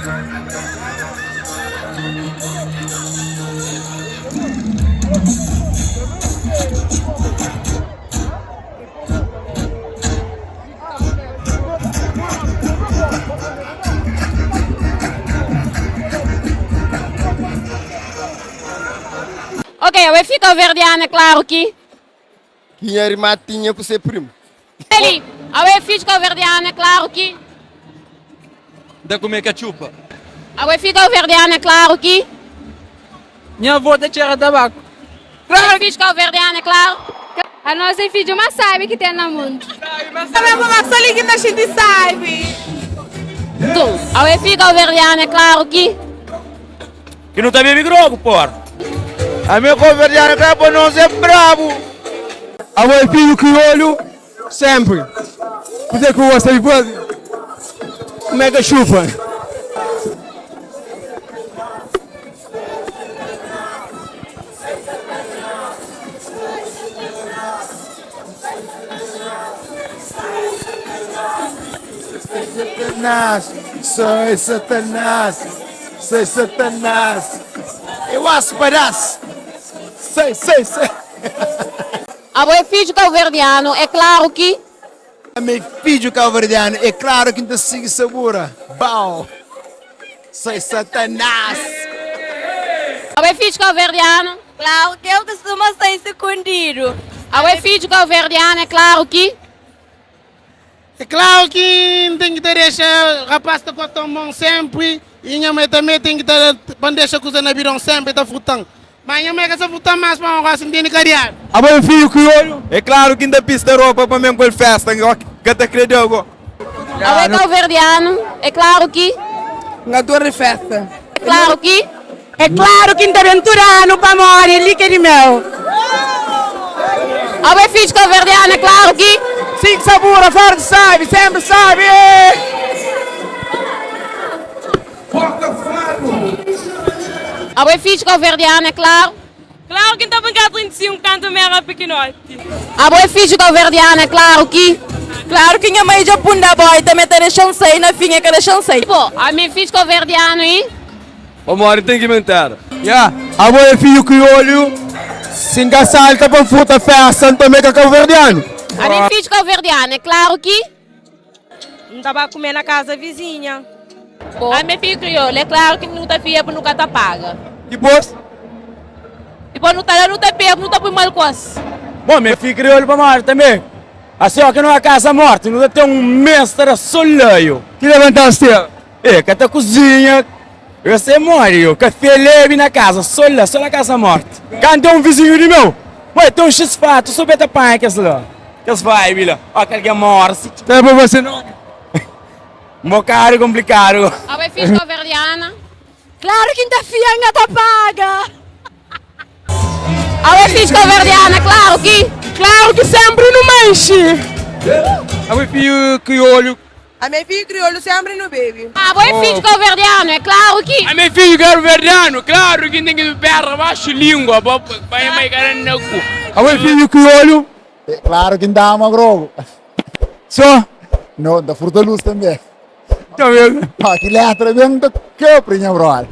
Ok, awe fika verdiana, claro ki. Ki nha irmã tinha ku se primu. Eli, awe fika verdiana, claro ki. Da kume katxupa. Awe fika verdiana, claro ki. Nha avó ta txera tabaku. Awe fika verdiana, claro. A nos é fidju más sábi ki ten na mundu. Só li ki ta xinti sábi. Nton, awe fika verdiana, é claro ki. Ki nu ta bebe grogu, porra. Ami é cabo-verdiano, claro pa nos é brabu. Abo é fidju kriolu sempri. Kuzê ki bu gosta di faze? Kume kaxupa. Satanás, soy Satanás, soy Satanás. Eu acho pedaço. Sei, sei, sei. Abo é fidju kauverdianu, é klaru ki. Ami é fidju kauverdianu, é klaru ki N ta sigi sabura. Bau. Soy Satanás. Abo é fidju kauverdianu. Klaru ki eu kustuma sai sukundidu. Abo é fidju kauverdianu, é klaru ki. É klaru ki N ten ki ta dexa rapaz ta korta-m mon senpri i nha mai tanbe ten ki ta pa N dexa kuza na bidon senpri ta furta-m. Má nha mai ka sa furta-m más pamodi gosi N tene kadiadu. Abo é fidju kriolu? É klaru ki N ta pista ropa pa ben ku el festa, ka ta kre-deu go. Abo é kauverdianu? É klaru ki. N ka torna festa. É klaru ki. É klaru ki N ta ben tudu anu pamodi li ki é di meu. Abo é fidju kauverdianu? É klaru ki. Sim, sabura, forti sabi, senpri sabi. Abo é fidju kauverdianu? É klaru. Klaru ki N ta brinka 35 kantu mi era pikinoti. Abo é fidju kauverdianu? É klaru ki. Klaru ki nha mai dja pun da boi tanbe ta dexa-m sai, na fin e ka dexa-m sai. Bo, ami é fidju kauverdianu i. Pamodi ten ki mentera. Ya, abo é fidju kriolu? Si N ka salta pa N furta festa, N tanbe ka kauverdianu. Ami é fidju kauverdianu? É klaru ki. N ta ba kume na kaza vizinha. Ami é fidju kriolu, é klaru ki nu ta fia pa nu ka ta paga. Dipôs? Dipôs nu ta da, nu ta perde, nu ta pui mal kos. Bom, mi é fidju kriolu pamodi tanbe asi oki nu na kasa morti nu ta ten un mes ta da soleio. Ki levanta-s tera? E ka ta kuzinha, eu se mori yo kafé lebi na kasa so la, so na kasa morti. Kantu é un vizinhu di meu, ué ten un xis-fatu so be ta panha kes la, kes vibe la, ó ki algen mori si. Ta pa fase nomi. Un bokadu konplikadu. Abo é fidju kauverdiana? Klaru ki N ta fia, N ka ta paga. Abo é fidju kauverdiana? Klaru ki. Klaru ki senpri nu manxi. Abo é fidju kriolu? Ami é fidju kriolu senpri nu bebe. Abo é fidju kauverdianu? É klaru ki. Ami é fidju kauverdianu? Klaru ki N ten ki berra baxu lingua pa nha mai ka da-m na ku. Abo é fidju kriolu? É klaru ki N ta ama grogu. Só? No, N ta furta lus tanbe. Tanbe. Pa ki letra ben N ta kapri nha brother.